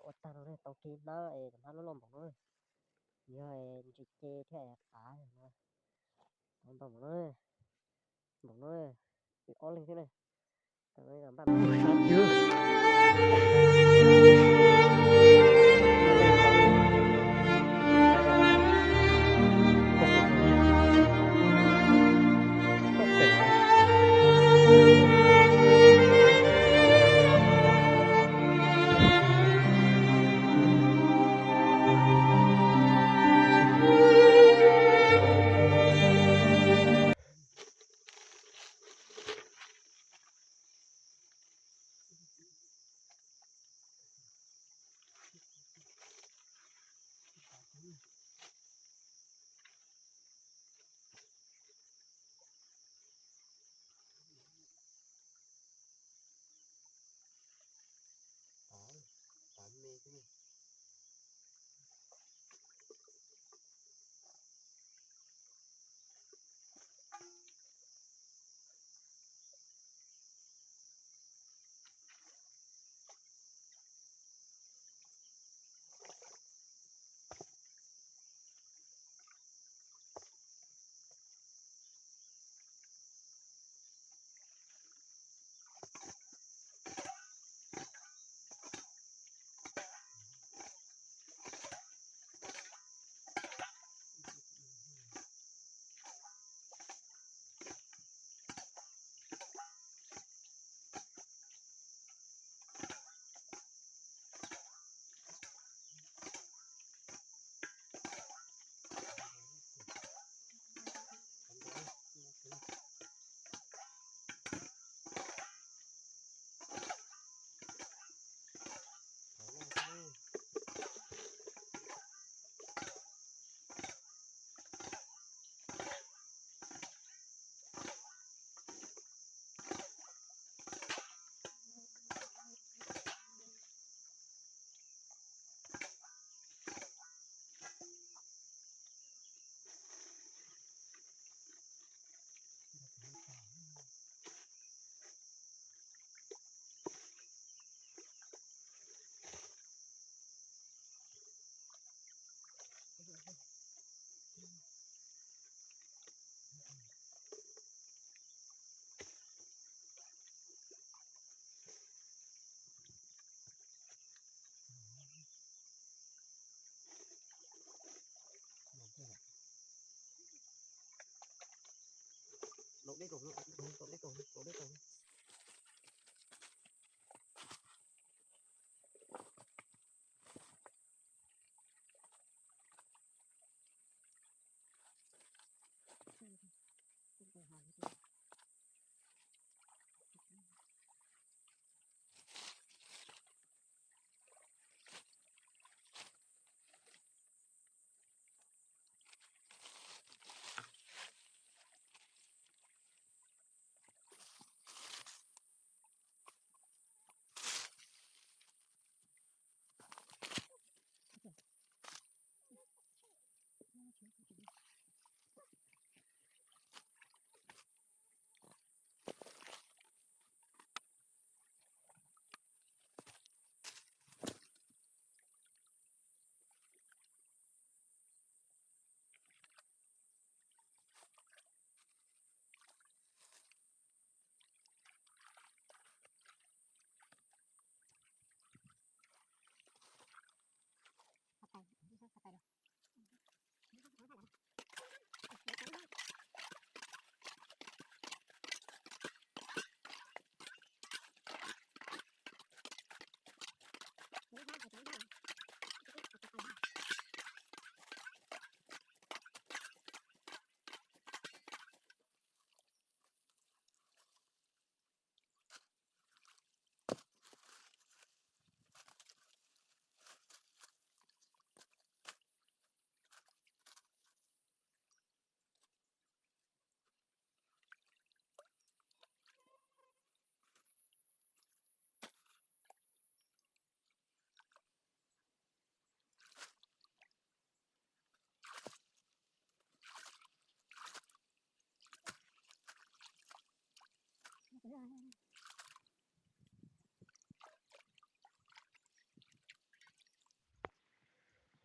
Ua tag no tau kev hnab es hnab loj loj npaum no. Yog ntsis ce thiab qav no. Tau ntau npaum no. Npaum no, ob leeg thiab ne.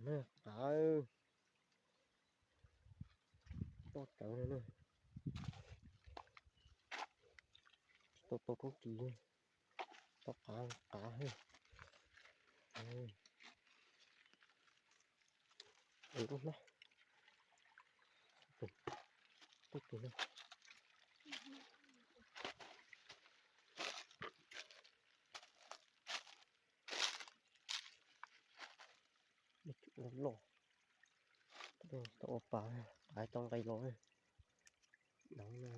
Qav toj tsawv no na, tsis tau tau roob ris, tau qav qav. Lub hnab, tub tus no. Loj, tau ua pas, qav tau nqe los. Nov na.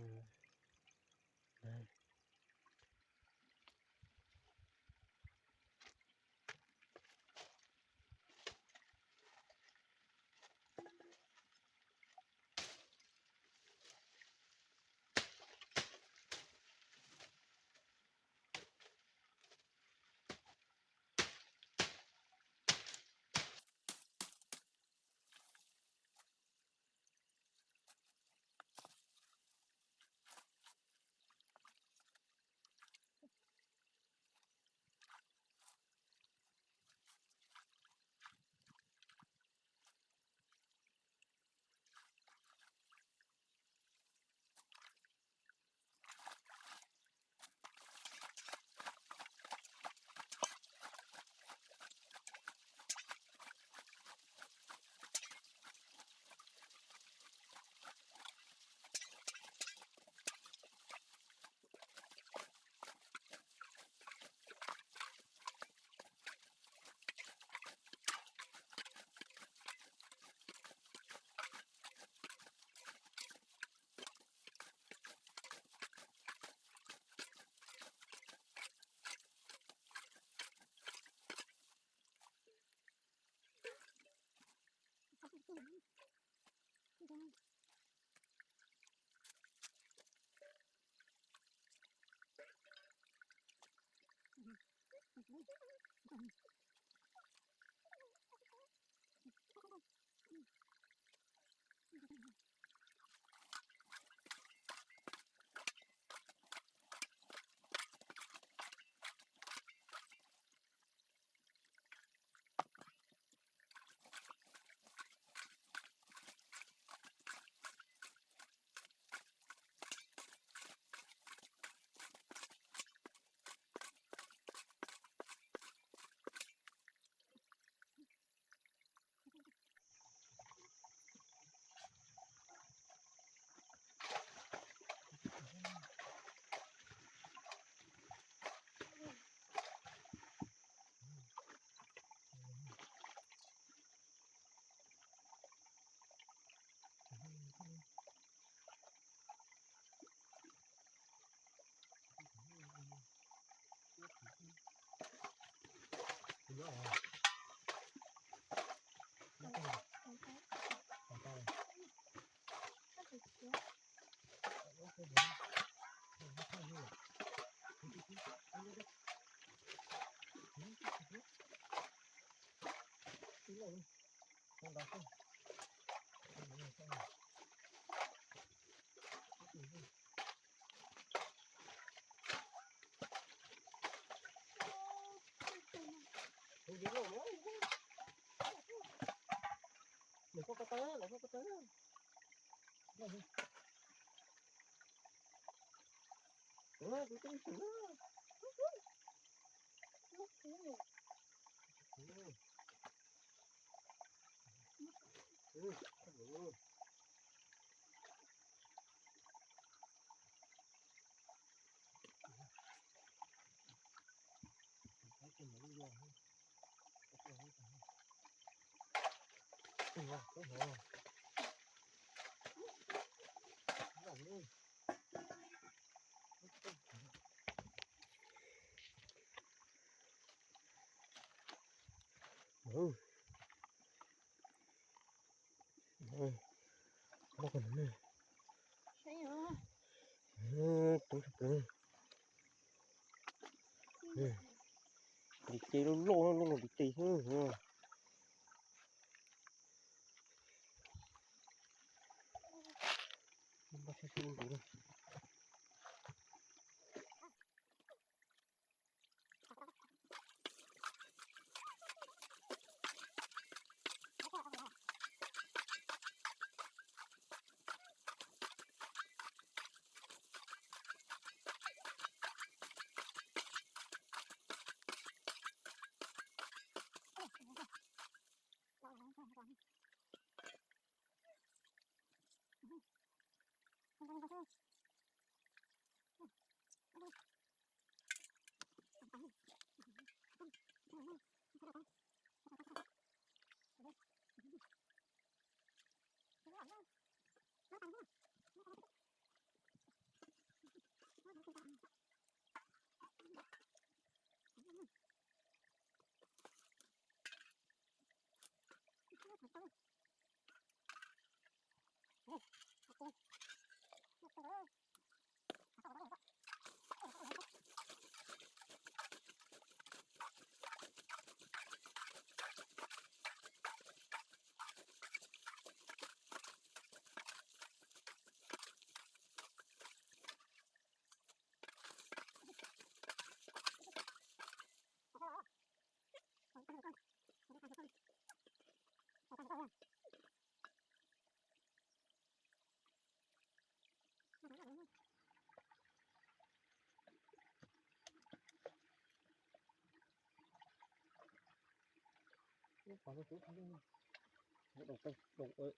Tub tug, ntiv ces loj loj, loj ntiv ces xwb.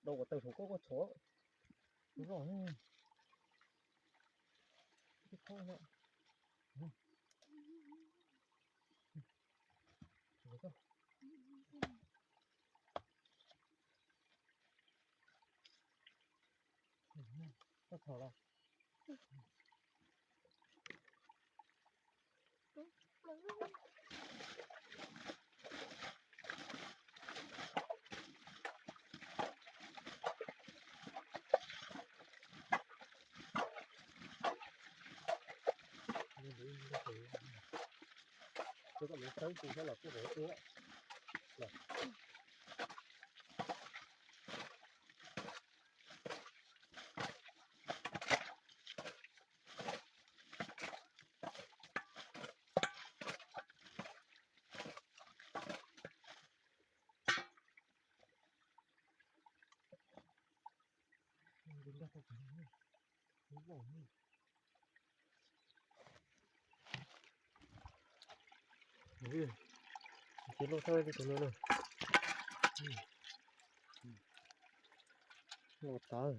Dau ua taw saum koj koj txhom. Loj. Koj txhom los? Koj mus sawv tsis sawv los kuj hauv ua. Ces loj thawj tus no na. Loj tas.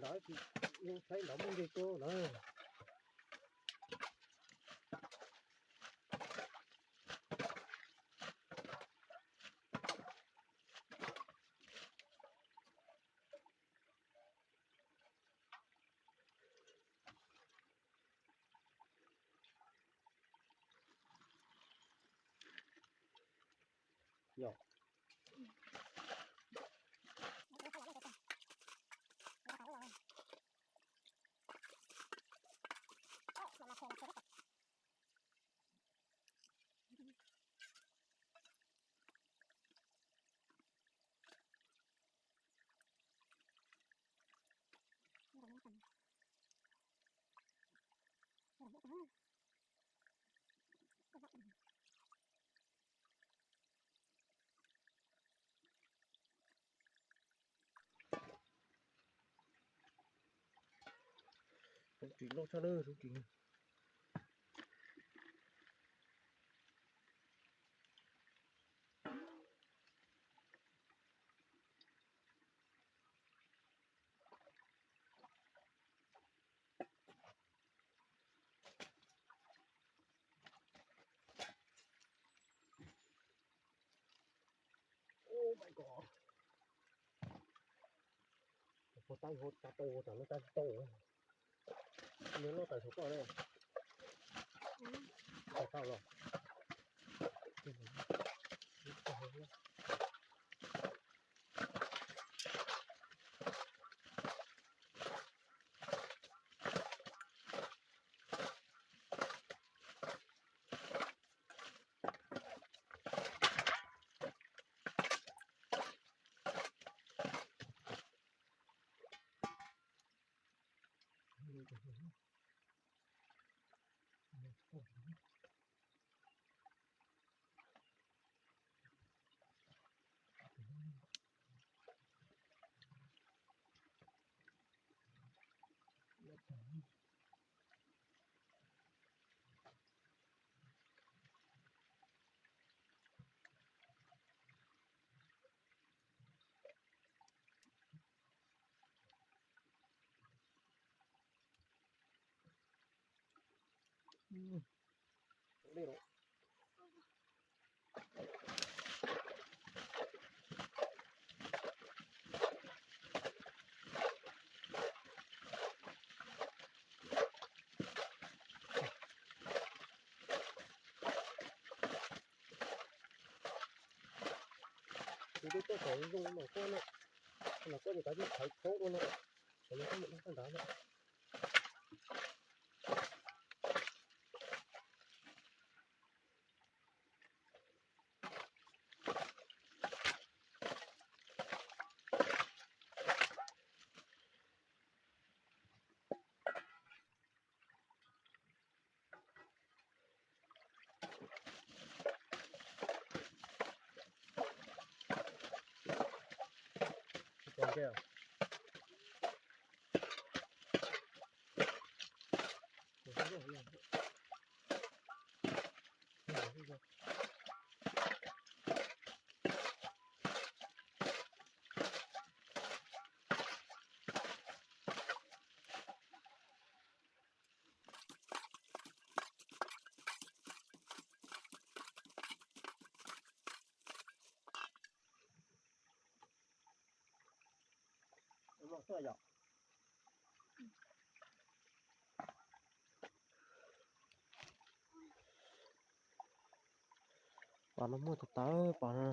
Ntawd tsis, saib ntawd muaj nce tuaj na. Yog. Roob ris loj tshaj na, roob ris. Oh my god. Puas tab ua tas tau, tas no tas tau. Nws loj tas saum koj ne. Tas tau los. Kuv twb tuaj kom zoo mas koj na, los koj ces kav tsij thaiv khaub dua no, kom nws koj mus dab taj nrad na. Pom no muaj tawv tawv pom no.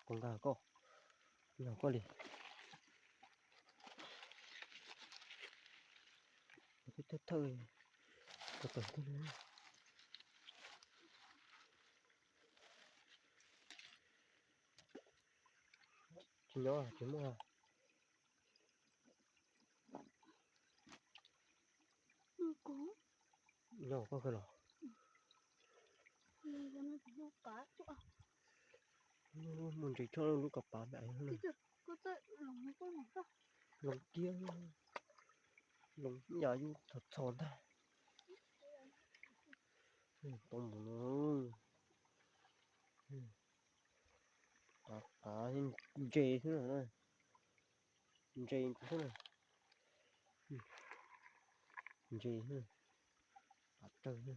Pom nkag koj, yog koj li. Thawj thawj, tawv tawv. Tsis nyob tsis muaj. Yog koj kawg los? Muaj ntses tshoj lub kav pav me. Loo kiag, loo yam yus txhos txhos ntag. Tau mus no. Qav, qav ntses xwb na. Ntses xwb na. Ntses xwb. Qav tsawg xwb.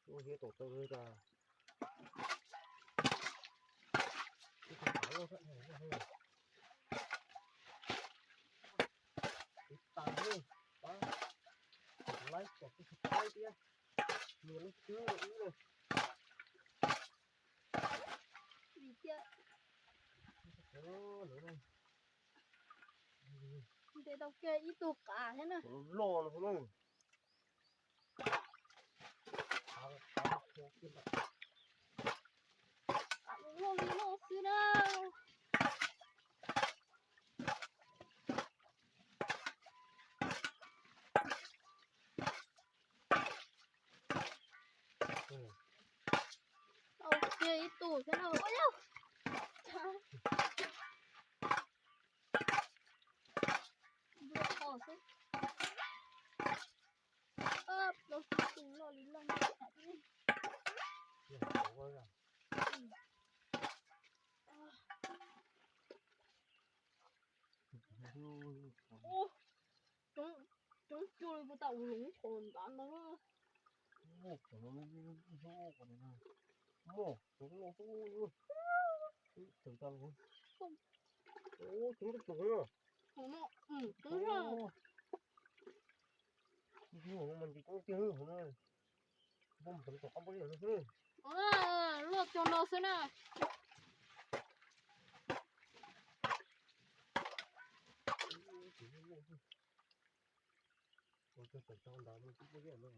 Ua hiav tom taw li cas. Ib tug qav loj sab dhau. Tiv tas li, pab laib kom kuv tsis paib thiab. Nyias lub twb ib lawm. Vim tias ntes tau kiag ib tug qav thiab na. Loj no na. Qav loj li loj xwb na. Tau kiag ib tug thiab na. Ua yau. Npua qos xwb. Ub, tau tus loj li loj. Ub, coob, coob cuag li puas tas ua lub qhov nrad ntag. Muaj, coob loj xwb. Coob tas. Ub, coob tas coob. Coob na. Ub, mas nti coob tiag hwb hov na. Npua mas tom qab npua liaj no xwb. Luaj cog no xwb na. Ua cog tawm tau nrad no twb npua liaj no.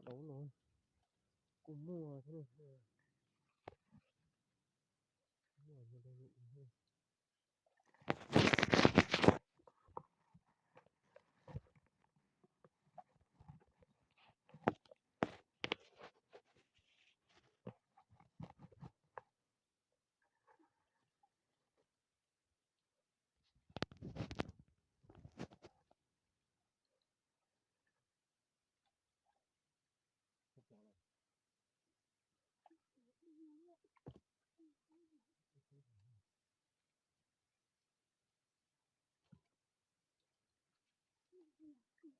Daus no kuj muaj thiab. Ib qhov ncaj tias tub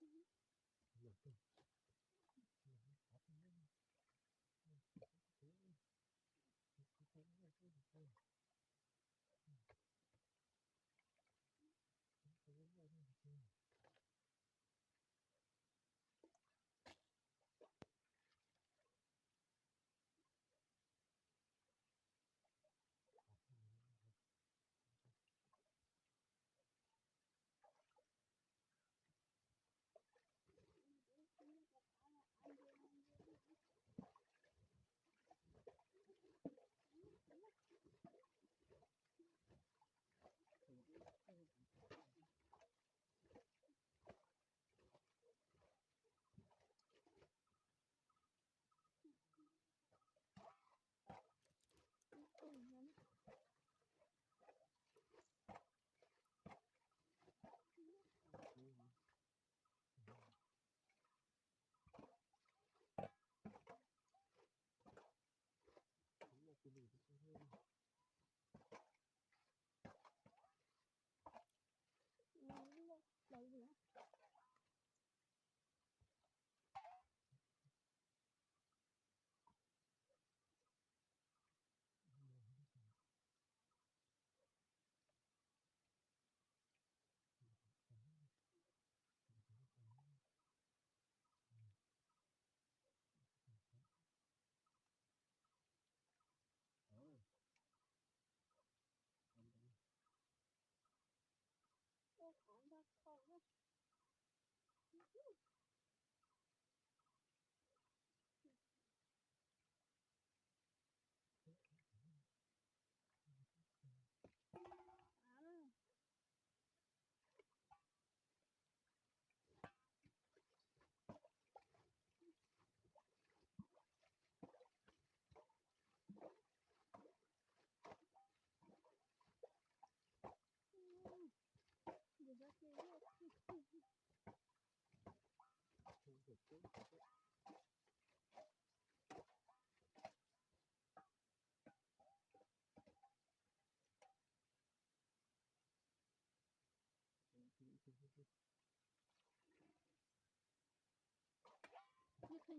khuam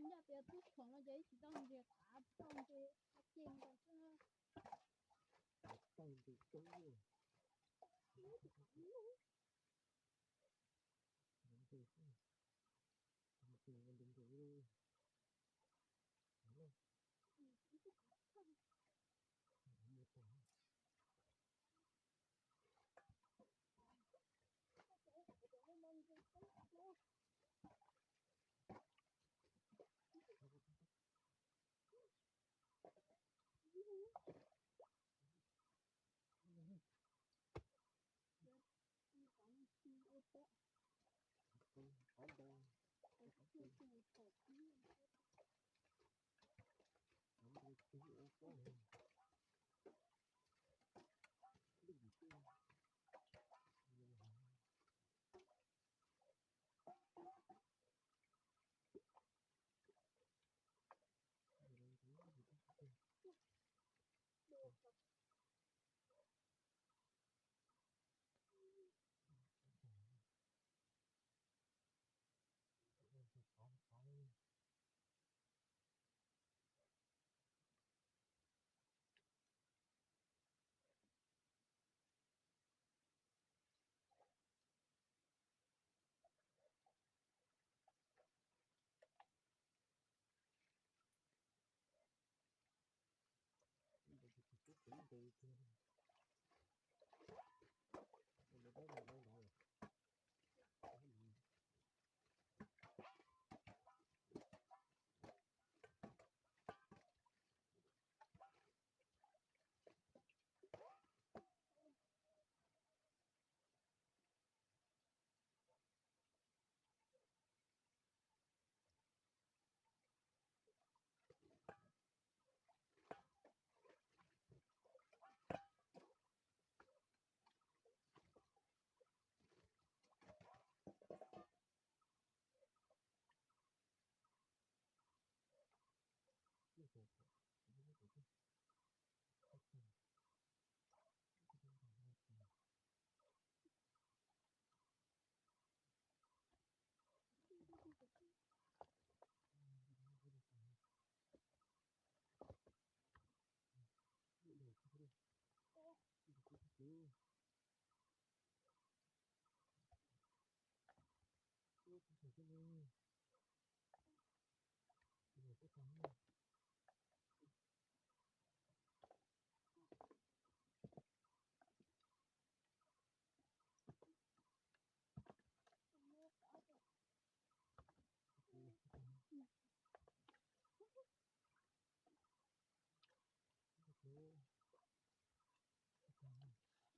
no ces ib tsis tau ntses qav tau ntses qab ces nkaus xwb na. Tau ntses coob.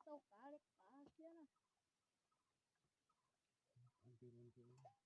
Tau kav li kav thiab na. Nws qab tes ntag ntag li.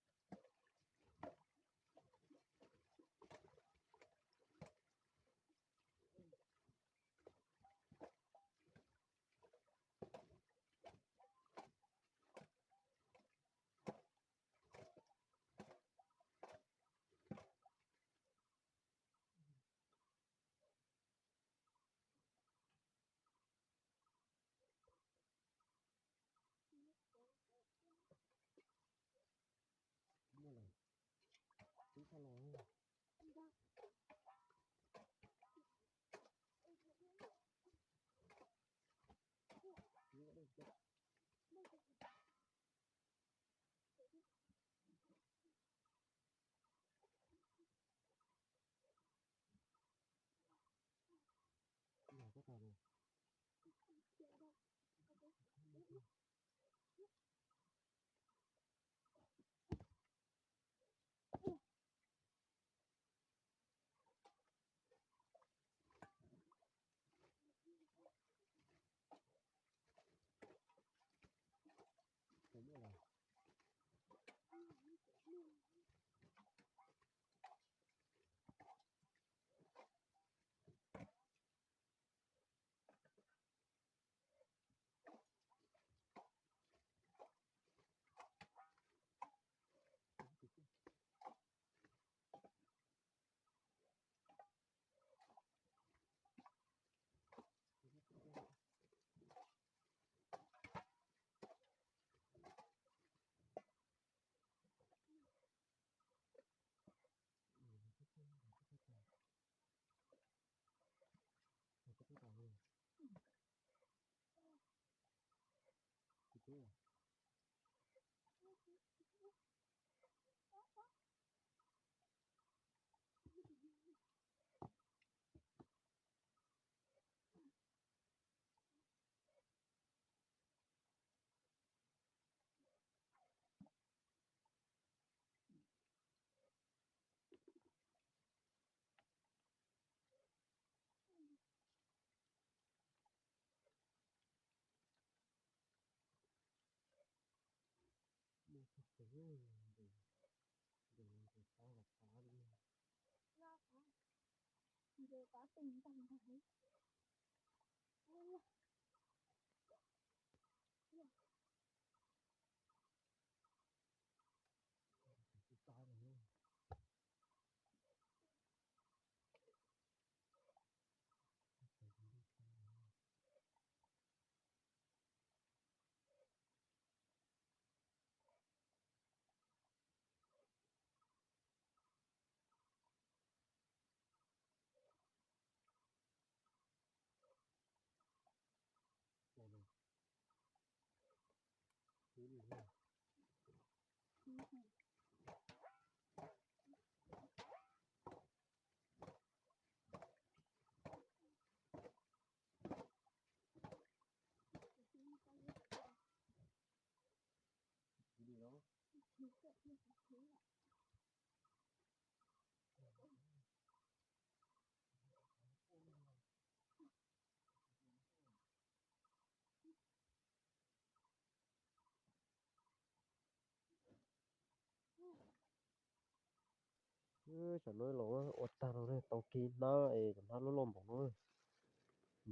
Tam no los ua tag no ne, tau kis hnab es cov hnab loj loj npaum no,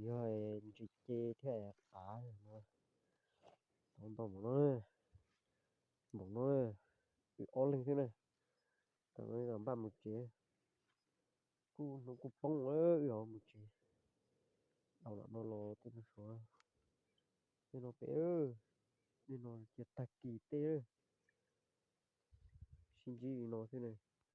yog ntsis ce thiab qav no. Tau ntau npaum no, npaum no, wb ob leeg xwb na. Tam no npaj mus tsev, kuj hnub kuj poob, wb mus tsev. Dhau lam no los tej no suav, tej no pem, tej no cia tag kis tej. Sib ntsib li no xwb na.